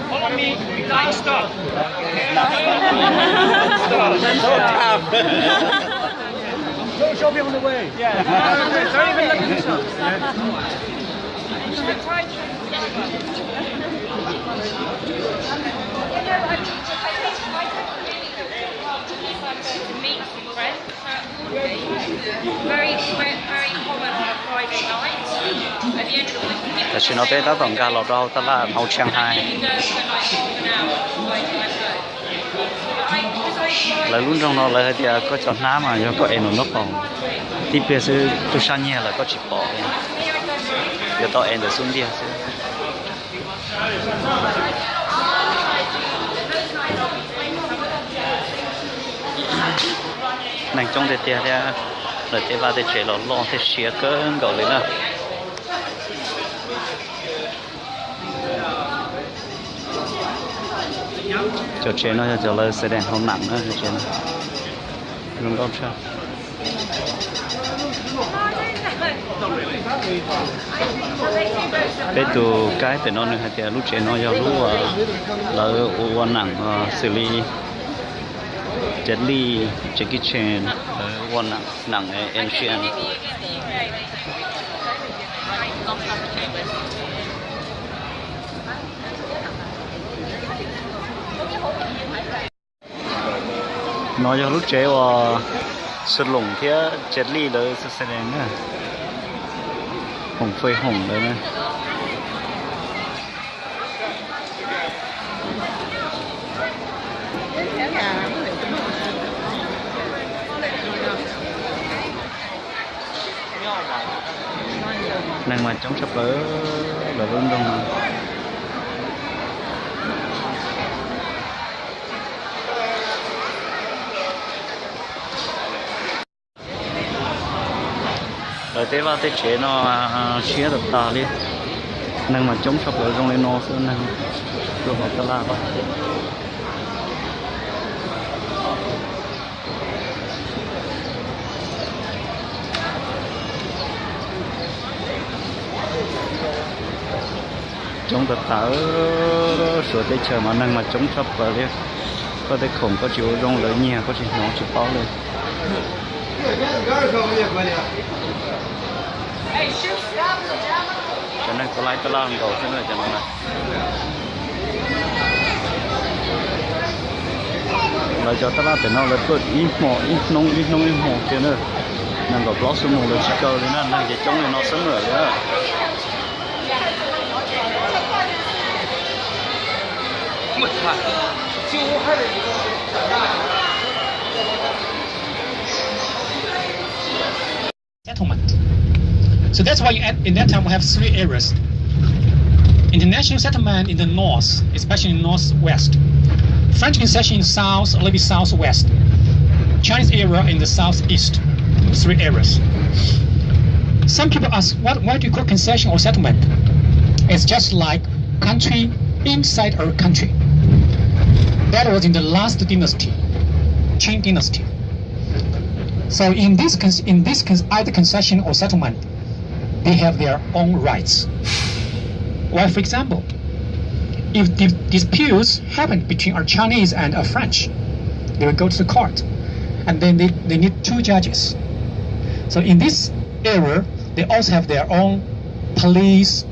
Follow me. Don't stop. Don't stop. Don't stop. Show, show me on the way. Yeah. Don't even look at the shop. Meet some friends. Tam sim no peb tab tom nkag los rau hauv tab laj hauv Chiang Mai. Lawv lub nroog no lawv hais tias koj cov hnab mas yog koj ev nraum nraub qaum tib pliag xwb, tub sab nyiag lawm koj tsis pom li, yuav tau ev ntawm xub ntiag xwb. Neeg coob tiag tiag thiab, lawv tej vaj tej tsev los loj thiab siab kawg nkaus li na. Cov tsev no yog cov lawv xav dees hauv nam na, cov tsev no zoo nkauj tshaj. Peb tus kaib pem no nws hais tias lub tsev no yog lub lawv ua nam xws li Jet Li, Jackie Chan, lawv ua nam ancient. No yog lub tsev uas Saloon thiab Jet Li lawv xav dees na, hoom fej hoom lawv na. Neeg mas coob tshaj plaws lawv lub nroog no. Lawv tej vaj tej tsev no siab tas tas li. Neeg mas coob tshaj plaws zoo li no xwb, neeg tuaj hauv tab laj. Coob tas tas, Suav teb chaws mas neeg mas coob tshaj plaws li. Koj tej khoom koj tsis ua zoo lawv nyiag koj tsis hnov tsis paub li. Cov neeg tuaj laib tab laj nkaus xwb na cov no na. Lawv cov tab laj pem no lawv tuaj ib hmo ib hnub ib hnub ib hmo kiag na. Nees nkaum plaub xuab moos lawv tsis kaw li na, neeg ces coob li no xwb lawm na. Settlement. So that's why in, in that time we have three areas. International settlement in the north, especially in northwest. French concession in the south, a little bit southwest. Chinese area in the southeast. Three areas. Some people ask, what, why do you call concession or settlement? It's just like country inside our country. That was in the last dynasty, Qing dynasty. So in this, in this either concession or settlement, they have their own rights. Well, for example, if disputes happen between a Chinese and a French, they will go to the court, and then they, they need two judges. So in this area, they also have their own police,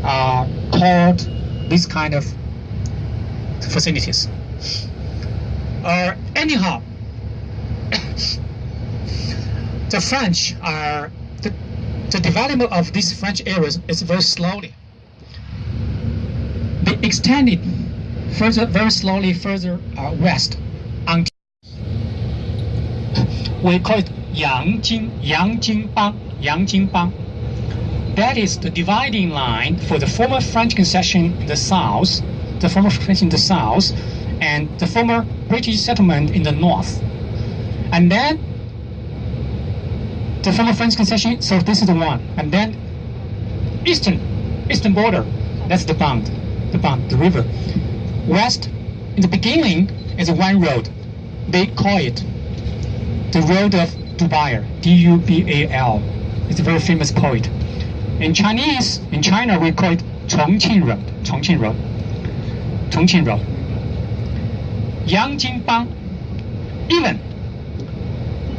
uh, court, this kind of facilities. Or anyhow, the French are, the, the development of these French areas is very slowly. They extended further, very slowly further uh, west until we call it Yangjing, Yangjing Bang, Yangjing Bang. That is the dividing line for the former French concession in the south, the former French in the south, and the former British settlement in the north. And then the former French concession, so this is the one. And then eastern, eastern border, that's the Bund, the Bund, the river. West, in the beginning, is one road. They call it the Road of Dubail, D U B A L. It's a very famous poet. In Chinese, in China, we call it Chongqing Road, Chongqing Road. Chongqing Road, Yangjingbang. Even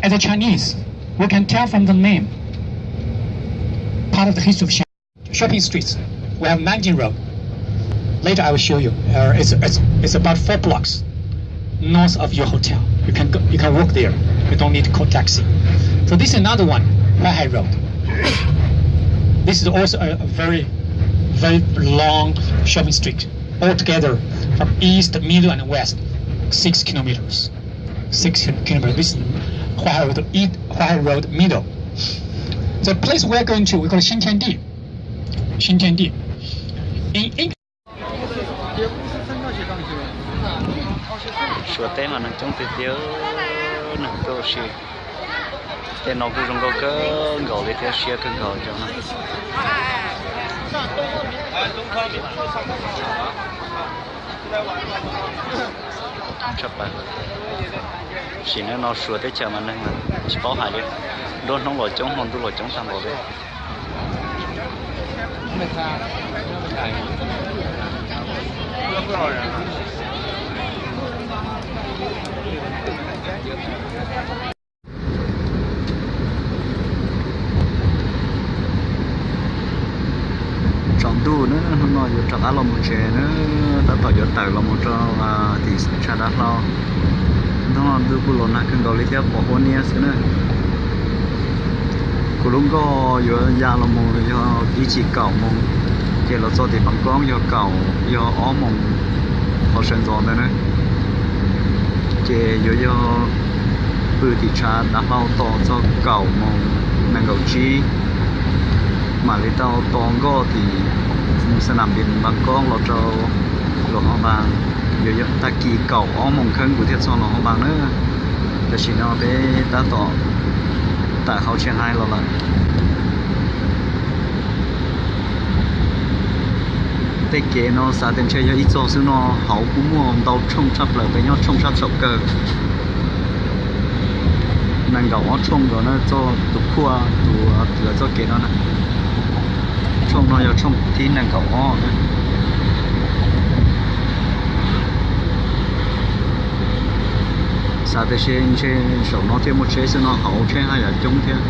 as a Chinese, we can tell from the name, part of the history of Shanghai. Shopping streets. We have Nanjing Road. Later I will show you. Uh, it's, it's, it's about four blocks north of your hotel. You can go, you can walk there. You don't need to call taxi. So this is another one, Huaihai Road. This is also a, a very, very long shopping street. Altogether, from east, middle, and west, six kilometers. Six kilometers. This is Huaihai Road, Huaihai Road middle. The place we are going to, we call Xintiandi. Xintiandi. In English, Suav teb mas neeg coob tiag tiag, neeg tuaj ua si. Tej no kuj zoo nkauj kawg nkaus li thiab siab kawg nkaus cov no. Tshaj plaws. Sim neej no Suav teb chaws mas neeg tsis paub hais li, nruab hnub los coob hmo ntuj los coob tag npaum li. Tsaus ntuj na, hnub no yuav rov qab los mus tsev na, tab tom yuav tawm los mus rau tim tshav dav hlau. Hnub no ntuj kuj los nag kawg nkaus li thiab pom huab niab xwb na. Kuv lub nkoj yuav ya los mus yog ib chim kaum moos, ces los txog tim Pab Koob yog kaum, yog ob moos qhov sawv ntxov ntawd na. Ces yuav yog pw tim tshav dav hlau tos txog kaum moos nees nkaum tsib, mam li tau tos nkoj tim xa nam npis Pab Koob los rau Luam Hauv Npas. Yuav yog tag kis kaum ob moos kheeb kuv thiaj txog Luam Hauv Npas na. Tam sim no peb tab tom tawm hauv Tsheej Hais los lawm. Tej kev no xav tias ntshe yog ib txog xwb no, hauv kuj muaj ntau tshooj tshaj plaws, peb nyob tshooj sab txhaum kawg. Nees nkaum ob tshooj nkaus na, txoj tus khuaj tus txoj kev no na. Tshooj no yog tshooj thib nees nkaum ob na. Xav tias ntshe saum no thiaj muaj tsheb xwb no, hauv tsheb haj yam coob thiab.